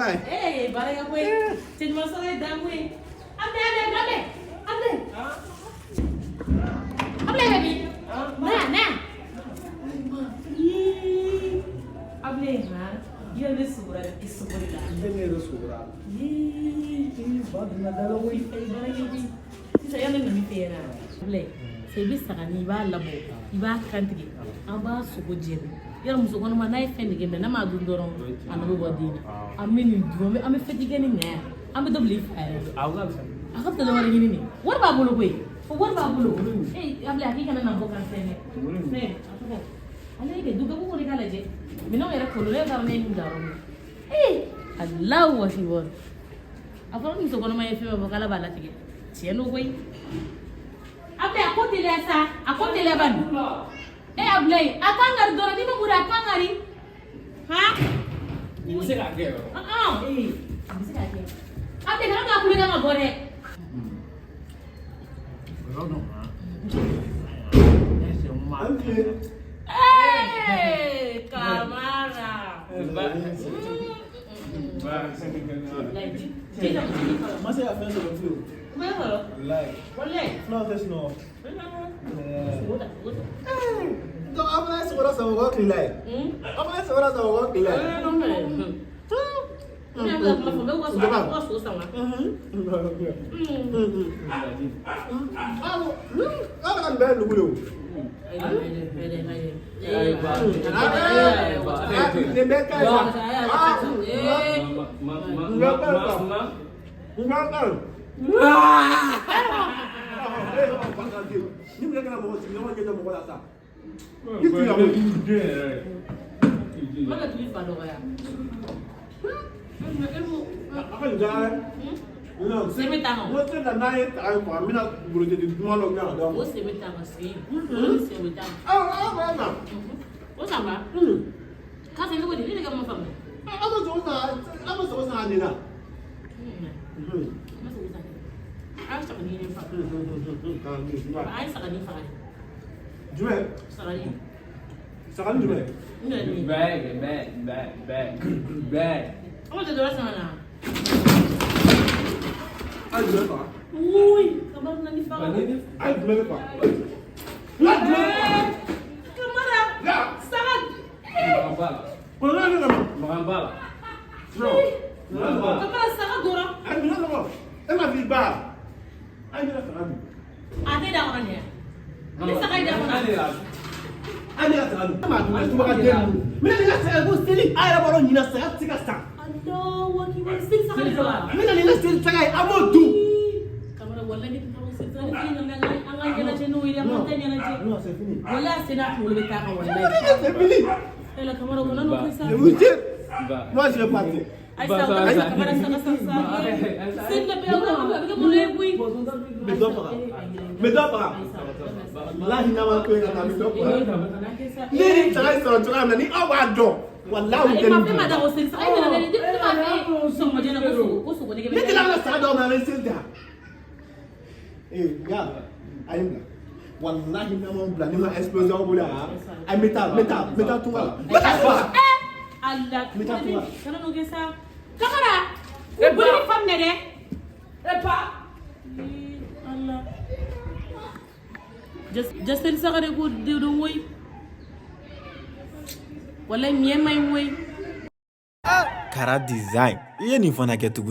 Walayi. Ee, baara kɛ koyi. Cɛ ɲuman sɔrɔ ye damu ye. Ablaye, Ablaye, Ablaye. Ablaye bɛ min? Na, na. Yee. Ablaye han. I yɛrɛ bɛ sugora i sogo de la. Ne yɛrɛ sugora. Yee. Ba donna da la koyi. Ayi, baara kɛ koyi. Sisan yanni na min fɛ yen na. Ablaye, sisan i bɛ sagani i b'a labɔ, i b'a kantigɛ, an b'a sogo jeni. Yɔrɔ muso kɔnɔma n'a ye fɛn nege minɛ, n'a m'a dun dɔrɔn, a nɔ bɛ bɔ den na. An bɛ nin dun, an bɛ fɛti kɛ ni nin ye. An bɛ dɔ bila i fa yɛrɛ. A ka fisa dɔ wɛrɛ ɲini nin. Wari b'a bolo koyi. O wari b'a bolo. Ee, Ablaye, a k'i kana na bɔ kan fɛn dɛ. Fɛn, a tɔgɔ. Ale ye kɛ dugawu ko de k'a lajɛ. Minɛnw yɛrɛ kolo, ne taara ne ye min bila yɔrɔ min. Ee, Alahu akibaru. A fɔra ko muso kɔnɔma ye fɛn bɛɛ fɔ k'Ala b'a latigɛ. Tiɲɛ don koyi. Ablaye, a ko teliya sa. A ko teliya bani. E Ablaye, a kan kari dɔrɔn, n'i ma mun a kan kari. Han? Nin bɛ se k'a kɛ yɔrɔ. Ee, a bɛ se k'a kɛ. Ablaye, kana k'a kulekan ka bɔ dɛ. An tile. Ee, Kamara. Ma se ka fɛn sɔrɔ fiyewu. Kuma sɔrɔ. Walayi. Walayi. Fulaw tɛ sunɔgɔ. Sogo ta, sogo ta. Donc an fana ye sɔgɔra san o tile la ye. An fana ye sɔgɔra san o tile la ye. Ne bɛ ka kuma fɔ, n bɛ ka sogo san wa? Ala ka nin bɛɛ ye nugu ye o. Nin bɛɛ ka ɲi sa. Nin bɛɛ ka ɲi. Ni mun kɛra mɔgɔ sigiɲɔgɔn ɲɛ tɛ mɔgɔ la sa. I t'i ka koyi. Mana t'i fa dɔgɔya. A ka nin diyara dɛ. Sen bɛ taa kan. N ko sisan n'a ye saga in faga, n bɛna borojɛti duman dɔ dilan ka d'a ma. O sen bɛ taa kan, sen. O sen bɛ taa kan. Awɔ, aw b'a san. O san ba? K'a san cogo di? Ne de ka kuma faamuya. Aw bɛ sogo san, aw bɛ sogo san a nin na. N ma sogo san dɛ. A ye sagani ɲini faga. A ye sagani faga de. Jumɛn? Sagani. Sagani jumɛn? N yɛrɛ de. Bɛɛ. Aw tɛ dɔ wɛrɛ san ka na? A ye jumɛn faga? Wuyi, Kamara na ni faga. A ye jumɛn de faga? N ka jumɛn de faga? Kamara. Ya. Saga. Kɔlɔlɔ ne kama. Makan b'a la. Non. Kamara saga dɔrɔn. A ye minɛ nɔgɔ. E ma f'i ba. A ye ne ka saga dun. A tɛ da kɔnɔ nin ye. Ni saga in da kɔnɔ. A ye ne ka saga dun. E m'a dun, e subaga den ninnu. N bɛna n'i ka saga ye ko seli. A yɛrɛ b'a dɔn ɲinan saga tɛ se ka san. Allahu akibar, seli saga de don wa? N bɛna n'i ka seli saga ye, an b'o dun. Kamara wallahi ne tun t'a dɔn seli saga ne tun an ka ɲɛnajɛ n'o ye, an ka taa ɲɛnajɛ. Non, c'est fini. Wallahi a senna a kunkolo bɛ taa kan wallahi. C'est fini. Yala Kamara kana n'o kɛ sa. Je vous dis. Moi, je vais partir. Ayi sa, o kana Kamara saga san sa. Seli de bɛ a bɛ kɛ malo ye koyi. N bɛ dɔ faga. N bɛ dɔ faga. Walahi n'a ma to yen ka taa, n bɛ dɔ faga. Ne ye nin saga in sɔrɔ cogoya min na, ni aw b'a dɔn, walahi u tɛ E ma nin fɛn ma dun. da ko seli saga e nana ne ne m'a fɛ sɔgɔmada in na ko sogo nege bɛ Ne delila ka na saga d'aw ma, an bɛ seli da. Ee, ya, a ye n bila. Walahi n'a ma n bila, ni ma exploser aw bolo yan, a n bɛ taa, n bɛ taa, n bɛ taa tunga la. N bɛ taa tunga la. Allah, N bɛ taa tunga la. Kana n'o kɛ sa. Kamara, u bolo ni fa minɛ dɛ. E pa. Allah. Jaseli saga de ko de don koyi. Wallahi miɲɛ ma ɲi koyi. Kara Design. I ye nin fana kɛ tugun.